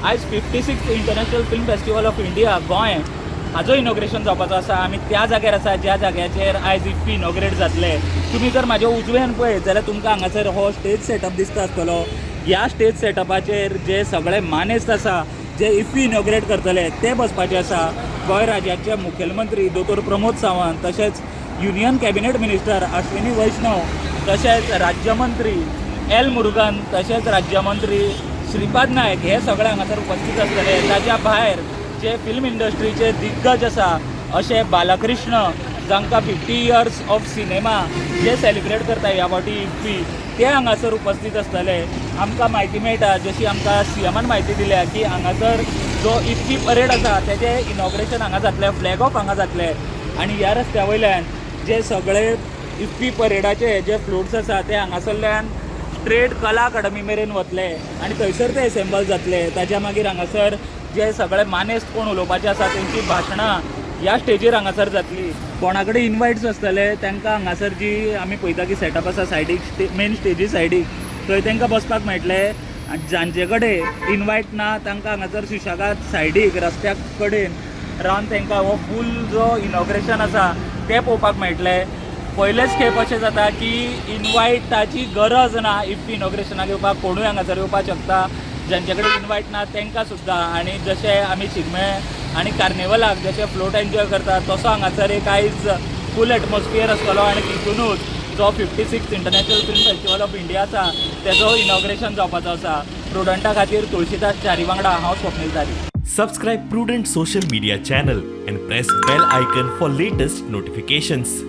आयज 56th International Film Festival of India Goa हाजो inauguration जावपाचो आसा. आमी त्या जाग्यार आसा ज्या जाग्याचेर आयज इफ्फी इनॉग्रेट जातले. तुमी जर म्हाज्या उजव्यान पळयत जाल्यार तुमकां हांगासर हो स्टेज सेटअप दिसता आसतलो. ह्या स्टेज सेटअपाचेर जे सगळे मानेस्त आसा, जे इफ्फी इनॉग्रेट करतले, ते बसपाचे आसा. गोंय राज्याचे मुखेलमंत्री दोतोर प्रमोद सावंत, तशेंच युनियन कॅबिनेट मिनिस्टर अश्विनी वैष्णव, तशेंच राज्यमंत्री एल मुरुगन, तशेंच राज्यमंत्री श्रीपाद नायक हे सगळे हांगासर उपस्थित आसतले. ताच्या भायर जे फिल्म इंडस्ट्रीचे दिग्गज आसा, अशे बालकृष्ण, जांकां 50 years of cinema J celebrate करता ह्या फावटी इफ्फी, ते हांगासर उपस्थित आसतले. आमकां म्हायती मेळटा, जशी आमकां सीएमान म्हायती दिल्या की हांगासर जो इफ्फी परेड आसा तेजें इनॉग्रेशन हांगा जातलें, फ्लॅग ऑफ हांगा जातलें आनी ह्या रस्त्या वयल्यान जे सगळे इफ्फी परेडाचे जे फ्लोट्स आसा ते हांगासरल्यान स्ट्रेट कला अकाडमी मेरेन वतले आनी थंयसर ते एसेंबल जातले. ताच्या मागीर हांगासर जे सगळे मानेस्त कोण उलोवपाचे आसा तेंची भाशणां ह्या स्टेजीर हांगासर जातली. कोणा कडेन इनवायट्स आसतले तांकां हांगासर जी आमी पळयता की सेटअप आसा सायडीक, मेन स्टेजी सायडीक, थंय तांकां बसपाक मेळटलें आनी जांचे कडेन इनवायट ना तांकां हांगासर सुशेगाद सायडीक रस्त्या कडेन रावन तांकां हो फूल जो इनॉग्रेशन आसा तें पळोवपाक मेळटलें. पयलेच खेप अशें जाता की इनवायटाची गरज ना इफ्फी इनॉग्रेशनाक येवपाक. कोणूय हांगासर येवपाक शकता, ज्यांचे कडेन इनवायट ना तांकां सुद्दां. आनी जशें आमी शिगमे आनी कार्निवलाक जशें फ्लोट एन्जॉय करता, तसो हांगासर एक आयज फूल एटमॉस्फियर आसतलो आनी तितूनच जो 56th International Film Festival of India आसा तेजो इनॉग्रेशन जावपाचो आसा. प्रुडंटा खातीर तुळशीदास च्यारी वांगडा हांव स्वप्नील तारी. Subscribe Prudent social media channel and press bell icon for latest notifications.